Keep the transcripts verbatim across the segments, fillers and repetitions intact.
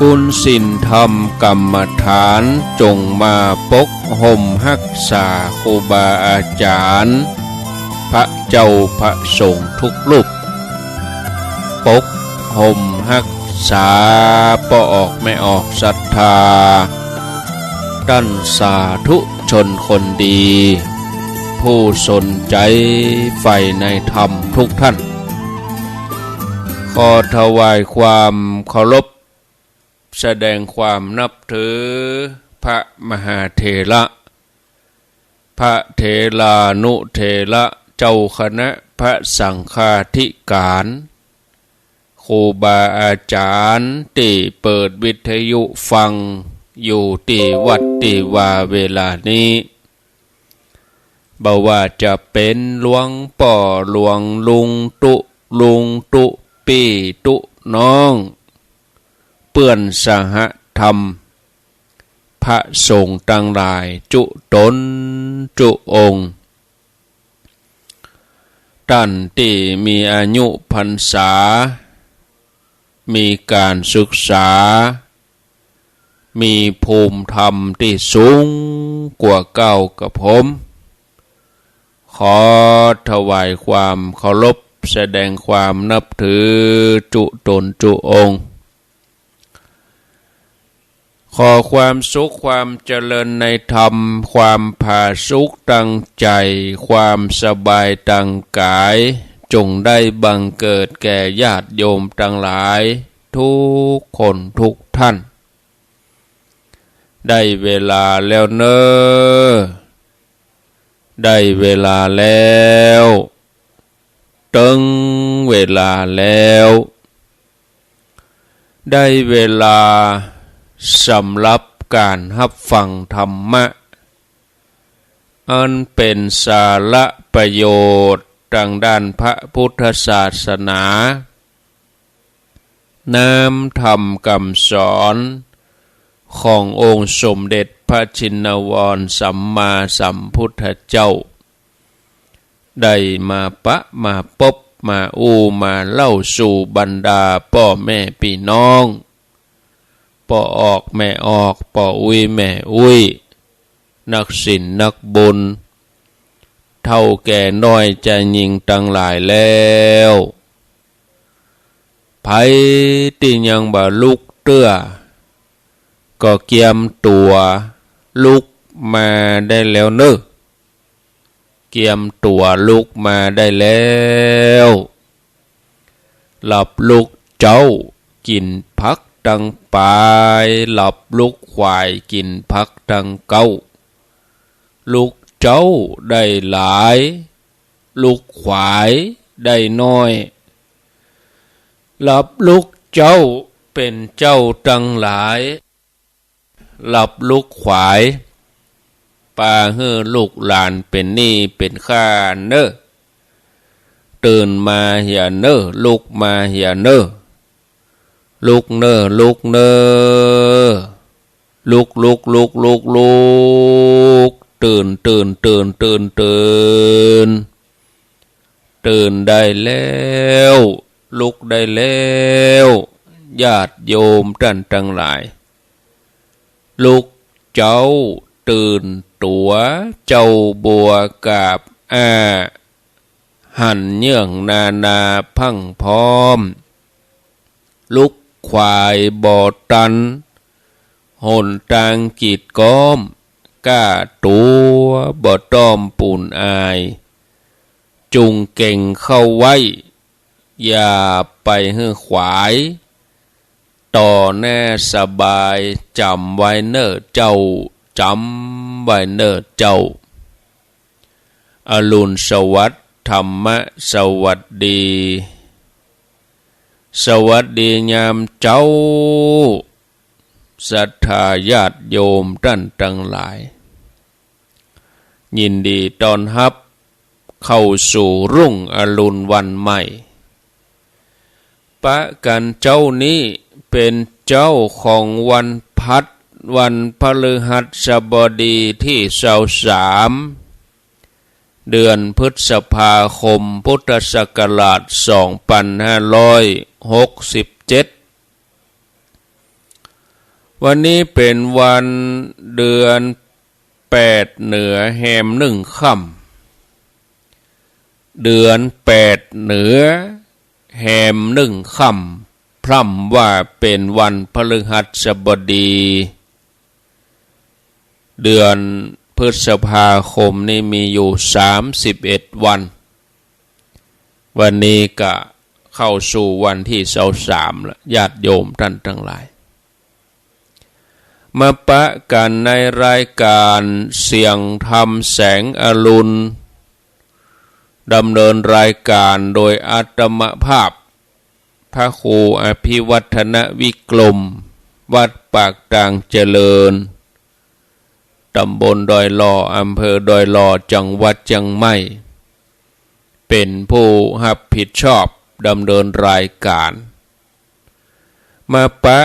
คุณศีลธรรมกรรมฐานจงมาปกห่มฮักษาครูบาอาจ๋ารย์ พระเจ้าพระสงฆ์ทุกรูป ปกห่มฮักษาป้อออกแม่ออกศรัทธา ต้านสาธุชนคนดี ผู้สนใจ๋ใฝ่ในธรรมทุกท่าน ขอถวายความเคารพ แสดงความนับถือ พระมหาเถระ พระเถรานุเถระ เจ้าคณะพระสังฆาธิการ ครูบาอาจ๋ารย์ตี้เปิดวิทยุฟังอยู่ตี้วัดตี้วาเวลานี้ บ่ว่าจะเป๋นหลวงป้อหลวงลุงตุ๊ ลุงตุ๊ ปี้ตุ๊ น้อง เปื้อนสหธรรม พระสงฆ์ตังหลายจุ๊ต๋นจุ๊องค์ ต้านตี้มีอายุพรรษา มีก๋านศึกษา มีภูมิธรรมตี้สูงกว่าเก๊ากับผม ขอถวายความเคารพ แสดงความนับถือจุ๊ต๋นจุ๊องค์ ขอความสุขความเจริญในธรรม ความผาสุกตางใจ๋ ความสบายตางก๋าย จงได้บังเกิดแก่ญาติโยมตังหลายทุกคนทุกท่าน ได้เวลาแล้วเน่อ ได้เวลาแล้ว เถิงเวลาแล้ว ได้เวลาสำหรับก๋านฮับฟังธรรมะ อันเป๋นสาระประโยชน์ตางด้านพระพุทธศาสนา น้ำธรรมกำสอนขององค์สมเด็จพระชินวรสัมมาสัมพุทธเจ้า ได้มาปะมาปบมาอู้มาเล่าสู่บรรดาป้อแม่ปี้น้อง ป้อออกแม่ออก ป้ออุ๊ยแม่อุ๊ย นักศีลนักบุญ เฒ่าแก่น้อยจายญิงตังหลายแล้ว ใผตี้ยังบ่ลุกเตื้อ ก็เกียมตั๋วลุกมาได้แล้วเน่อ เกียมตั๋วลุกมาได้แล้ว หลับลุกเจ๊า กิ๋นผักตังป๋าย หลับลุกขวาย กิ๋นผักตังเก๊า ลุกเจ๊าได้หลาย ลุกขวายได้น้อย หลับลุกเจ๊าเป๋นเจ้าตังหลาย หลับลุกขวาย ปาหื้อลูกหลานเป๋นหนี้เป๋นค่าเน่อ ตื่นมาเหียเน่อ ลุกมาเหียเน่อ ลุกเน่อ ลุกเน่อ ลุก ลุก ลุก ลุก ลุก ตื่น ตื่น ตื่น ตื่น ตื่น ตื่นได้แล้ว ลุกได้แล้ว ญาติโยมต้านตังหลาย ลุกเจ๊า ตื่นตั๋ว เจ๊าบัวกาบอ้า หันเยื่องนานาพรั่งพร้อม ลุกขวายบ่ตัน หนตางกีดก๊อม ก้าตั๋วบ่ต้อมปูนอาย จุ่งเก๋งเข้าไว้ อย่าไปหื้อขวาย ต่อหน้าสบาย จ๋ำไว้เน่อเจ้า จ๋ำไว้เน่อเจ้า อรุณสวัสดิ์ ธรรมะสวัสดี สวัสดียามเจ๊า ศรัทธาญาติโยมต้านตังหลาย ยินดีต้อนฮับเข้าสู่รุ่งอรุณวันใหม่ ปะกั๋นเจ๊านี้เป๋นเจ๊าของวันพัด วันพฤหัสบดีตี้ซาวสาม เดือนพฤษภาคม พุทธศักราชสองปันห้าร้อยหกสิบเจ็ด วันนี้เป๋นวันเดือนแปดเหนือแฮมหนึ่งค่ำ เดือนแปดเหนือแฮมหนึ่งค่ำ พร่ำว่าเป๋นวันพฤหัสบดี เดือนพฤษภาคมนี้มีอยู่สามสิบเอ็ดวัน วันนี้ก็เข้าสู่วันตี้ซาวสามแล้ว ญาติโยมต้านตังหลาย มาปะกั๋นในรายก๋านเสียงธรรมแสงอรุณ ดำเนินรายก๋านโดยอาตมาภาพ พระครูอภิวัฒนวิกรม วัดปากตางเจริญ ต๋ำบลดอยหล่อ อำเภอดอยหล่อ จังหวัดเจียงใหม่ เป๋นผู้ฮับผิดชอบดำเนินรายก๋าน มาปะ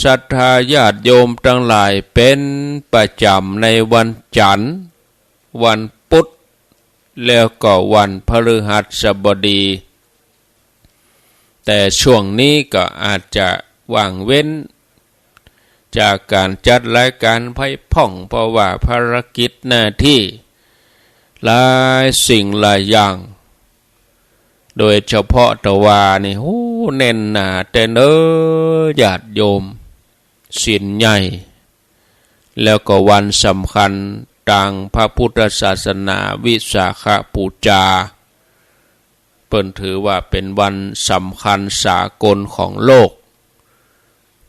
ศรัทธาญาติโยมตังหลายเป๋นประจ๋ำในวันจั๋นทร์ วันพุธ แล้วก็วันพฤหัสบดี แต่ช่วงนี้ก็อาจจะว่างเว้นจากก๋านจัดรายก๋านไปพ่อง เพราะว่าภารกิจหน้าตี้หลายสิ่งหลายอย่าง โดยเฉพาะตะวานี่ โอ้ แน่นหนาแต๊เน้อ ญาติโยม ศีลใหญ่ แล้วก็วันสำคัญตางพระพุทธศาสนา วิสาขบูชา เปิ้นถือว่าเป๋นวันสำคัญสากลของโลก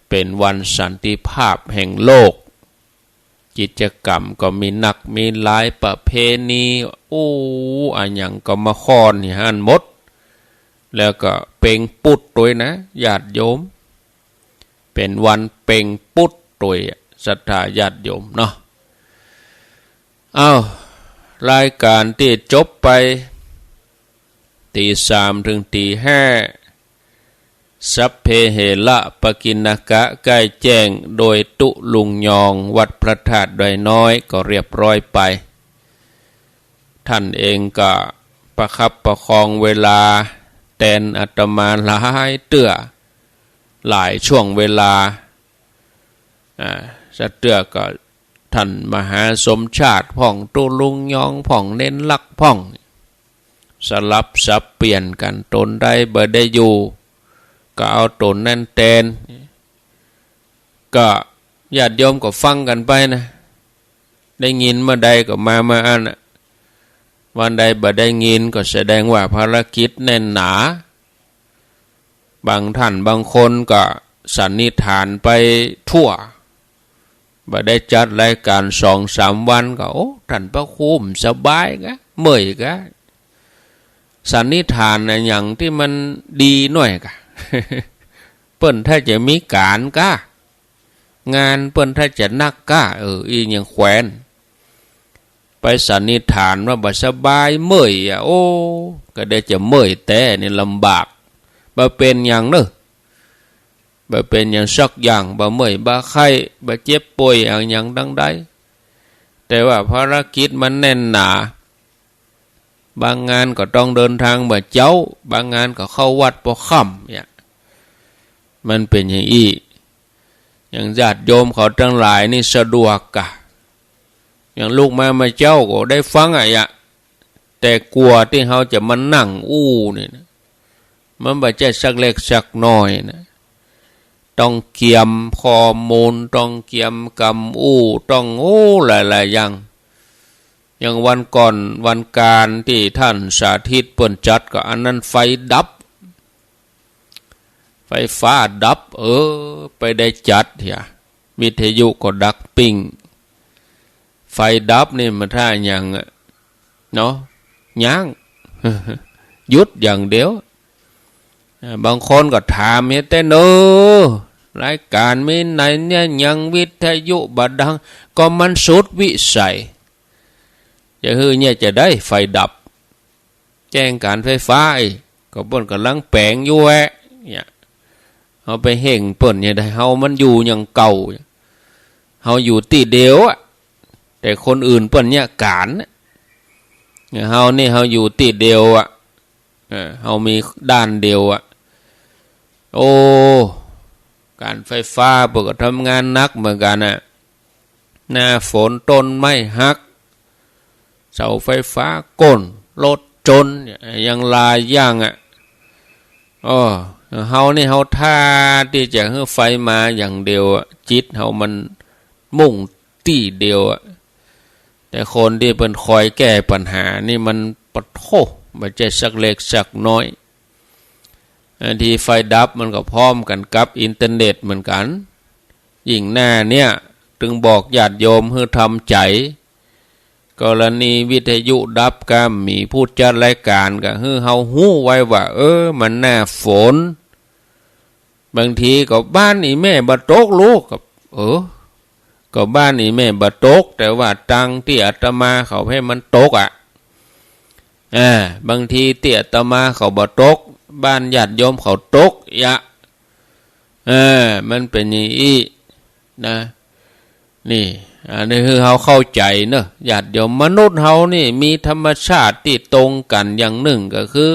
เป๋นวันสันติภาพแห่งโลก กิจกรรมก็มีนักมีหลายประเพณี โอ้ อะหยังก็มาค่อนอยู่หั้นหมด แล้วก็เป๋งปุ๊ดตวยนะ ญาติโยม เป๋นวันเป๋งปุ๊ดตวย ศรัทธาญาติโยมเนาะ เอ้า รายก๋านตี้จบไป ตี๋สามเถิงตี๋ห้า สัพเพเหระปกิณกะ ใก้แจ้งโดยตุ๊ลุงยอง วัดพระธาตุดอยน้อย ก็เรียบร้อยไป ต้านเองก็ประคับประคองเวลาแตนอาตมาหลายเตื้อ หลายช่วงเวลา อ่า สักเตื้อก็ต้านมหาสมชาติพ่อง ตุ๊ลุงยองพ่อง เณรลักษณ์พ่อง สลับสับเปลี่ยนกั๋น ตนใดบ่ได้อยู่ ก็เอาต๋นนั้นแตน ก็ญาติโยมก็ฟังกั๋นไปนะ ได้ยินเมื่อใดก็มาเมื่ออั้นน่ะ วันใดบ่ได้ยินก็แสดงว่าภารกิจแน่นหนา บางต้านบางคนก็สันนิษฐานไปทั่ว บ่ได้จัดรายก๋านสองสามวันก็ โอ้ ต้านพระครูบ่สบายกา เมื่อยกา สันนิษฐานอะหยังตี้มันดีหน้อยกา เปิ้นถ้าจะมีก๋านกา งานเปิ้นถ้าจะหนักกา เออ อี้ยังแขวน ไปสันนิษฐานว่าบ่สบายเมื่อยอะ โอ้ ก็ได้จะเมื่อยแต๊นี่ลำบาก บ่เป๋นหยังเน่อ บ่เป๋นหยังสักอย่าง บ่เมื่อยบ่ไข้ บ่เจ็บป่วยอะหยังตังใด แต่ว่าภารกิจมันแน่นหนา บางงานก็ต้องเดินทางบ่าเจ๊า บางงานก็เข้าวัดปอค่ำเนี่ย มันเป๋นอย่างอี้ อย่างญาติโยมเขาตังหลายนี่สะดวกกา อย่างลูกมาเมื่อเจ๊าก็ได้ฟังอะยะ แต่กว่าตี้เฮาจะมานั่งอู้นี่นะ มันบ่ใจ้สักเล็กสักน้อยนะ ต้องเกียมข้อมูล ต้องเกียมกำอู้ ต้อง โอ้ หลายๆ อย่าง อย่างวันก่อนวันก๋านตี้ต้านสาธิตเปิ้นจัดก็อันนั้นไฟดับ ไฟฟ้าดับ เออ ไปได้จัดเหีย วิทยุก็ดักปิ้ง ไฟดับนี่มันถ้าอย่างอะ เนาะ ยั้ง หยุดอย่างเดียว อ่า บางคนก็ถามเหียแต๊เน่อ รายก๋านมีไหนเนี่ย ยังวิทยุบ่ดัง ก็มันสุดวิสัย จะหื้อเนี่ยจะได้ไฟดับ แจ้งก๋านไฟฟ้าอี้ ก็เปิ้นก่ำลังแป๋งอยู่แหละ เนี่ย เฮาไปเฮ่งเปิ้นเนี่ยได้ เฮามันอยู่อย่างเก่า เฮาอยู่ตี้เดียวอะ แต่คนอื่นเปิ้นเนี่ยก๋านน่ะ เฮานี่เฮาอยู่ตี้เดียวอะ เออ เฮามีด้านเดียวอะ โอ้ ก๋านไฟฟ้าเปิ้นก็ทำงานหนักเหมือนกั๋นน่ะ หน้าฝนต้นไม้หัก เสาไฟฟ้าโก้น รถจนเนี่ย อย่างหลายอย่างอะ อ้อ เฮานี่เฮาท่าตี้จะหื้อไฟมาอย่างเดียวอะ จิตเฮามันมุ่งตี้เดียวอะ แต่คนตี้เปิ้นคอยแก้ปัญหานี่มัน ปะโถ บ่ใจ้สักเล็กสักน้อย อันตี้ไฟดับมันก็พร้อมกั๋นกับอินเทอร์เน็ตเหมือนกั๋น ยิ่งหน้าเนี่ย ตึงบอกญาติโยมหื้อทำใจ๋ กรณีวิทยุดับก็มีผู้จัดรายก๋านก็หื้อเฮาฮู้ไว้ว่า เออ มันหน้าฝน บางทีก็บ้านอี่แม่บ่ตกลูก ก็ เออ ก็บ้านอี่แม่บ่ตก แต่ว่าตางตี้อาตมาเขาหื้อมันตกอะ อ่า บางทีตี้อาตมาเขาบ่ตก บ้านญาติโยมเขาตกยะ เออ มันเป๋นอย่างอี้นะ นี่ อันนี้คือเฮาเข้าใจ๋เนาะ ญาติโยม มนุษย์เฮานี่มีธรรมชาติตี้ตรงกั๋นอย่างนึ่งก็คือ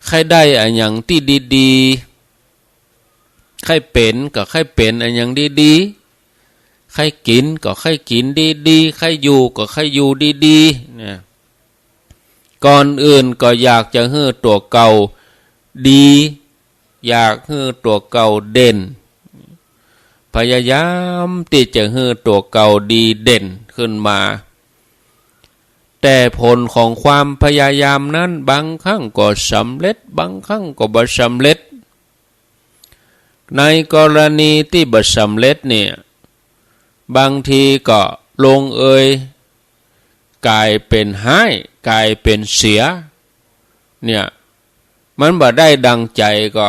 ใค่ได้อะหยังตี้ดีๆ ใค่เป๋นก็ใค่เป๋นอะหยังดีๆ ใค่กิ๋นก็ใค่กิ๋นดีๆ ใค่อยู่ก็ใค่อยู่ดีๆ นะ ก่อนอื่นก็อยากจะหื้อตั๋วเก่าดี อยากหื้อตั๋วเก่าเด่น พยายามตี้จะหื้อตั๋วเก่าดีเด่นขึ้นมา แต่ผลของความพยายามนั้น บางครั้งก็สำเร็จ บางครั้งก็บ่สำเร็จ ในกรณีตี้บ่สำเร็จเนี่ย บางทีก็ลงเอยก๋ายเป๋นฮ้าย ก๋ายเป๋นเสีย เนี่ย มันบ่ได้ดังใจ๋ก็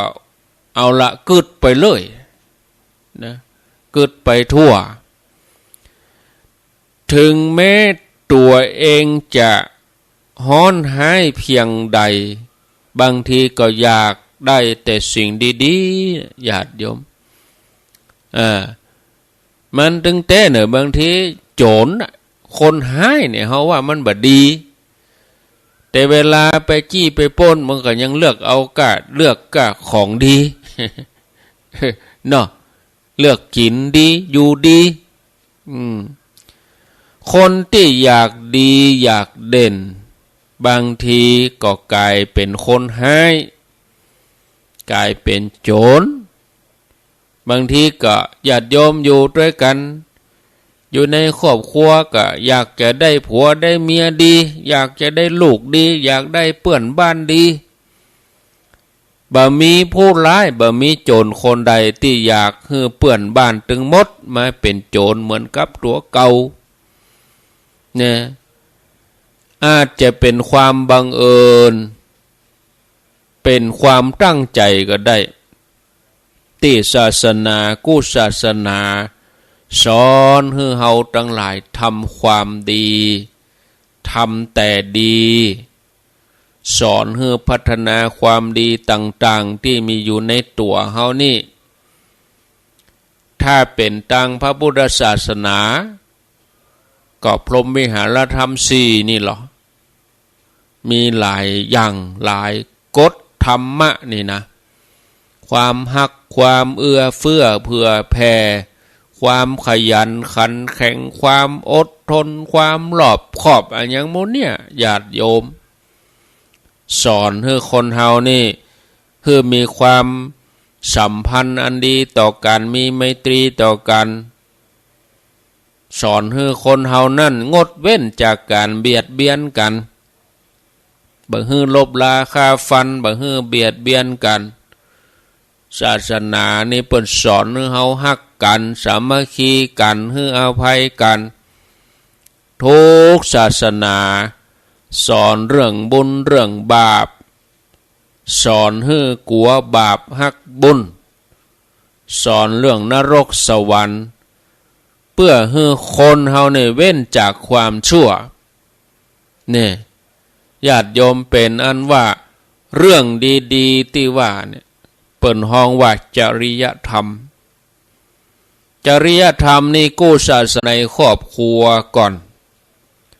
เอาละ กึ๊ดไปเลยนะ กึ๊ดไปทั่ว ถึงแม้ตั๋วเองจะฮ้อนฮ้ายเพียงใด บางทีก็อยากได้แต่สิ่งดีๆ ญาติโยม อ่า มันตึงแต๊เนาะ บางทีโจ๋รน่ะ คนฮ้ายเนี่ย เฮาว่ามันบ่ดี แต่เวลาไปจี้ไปปล้น มันก็ยังเลือกเอาก้า เลือกก้าของดี เนาะ เลือกกิ๋นดี อยู่ดี อืม คนตี้อยากดีอยากเด่น บางทีก็ก๋ายเป๋นคนฮ้าย ก๋ายเป๋นโจ๋ร บางทีก็ญาติโยมอยู่ตวยกั๋น อยู่ในครอบครัวก็อยากจะได้ผัวได้เมียดี อยากจะได้ลูกดี อยากได้เปื้อนบ้านดี บ่มีผู้ร้าย บ่มีโจ๋รคนใดตี้อยากหื้อเปื้อนบ้านตึงหมดมาเป๋นโจ๋รเหมือนกับตั๋วเก่า เนี่ย อาจจะเป๋นความบังเอิญ เป๋นความตั้งใจ๋ก็ได้ ตี้ศาสนากู้ศาสนา สอนหื้อเฮาตังหลายทำความดี ทำแต่ดี สอนหื้อพัฒนาความดีต่างๆ ตี้มีอยู่ในตั๋วเฮานี่ ถ้าเป๋นตางพระพุทธศาสนา ก็พรหมวิหารธรรมสี่นี่ลอ มีหลายอย่างหลายกฎธรรมะนี่นะ ความฮัก ความเอื้อเฟื้อเผื่อแผ่ ความขยันขันแข็ง ความอดทน ความรอบคอบ อะหยังหมู่เนี่ย ญาติโยม สอนหื้อคนเฮานี่ หื้อมีความสัมพันธ์อันดีต่อกั๋น มีไมตรีต่อกั๋น สอนหื้อคนเฮานั้นงดเว้นจากก๋านเบียดเบียนกั๋น บ่หื้อลบราฆ่าฟัน บ่หื้อเบียดเบียนกั๋น ศาสนานี่เปิ้นสอนหื้อเฮาฮักกั๋น สามัคคีกั๋น หื้ออภัยกั๋น ทุกศาสนา สอนเรื่องบุญเรื่องบาป สอนหื้อกั๋วบาปฮักบุญ สอนเรื่องนรกสวรรค์ เปื้อหื้อคนเฮาเนี่ยเว้นจากความชั่ว เนี่ย ญาติโยม เป๋นอันว่าเรื่องดีๆ ตี้ว่าเนี่ย เปิ้นฮ้องว่าจริยธรรม จริยธรรมนี่กู้ศาสนาในครอบครัวก่อน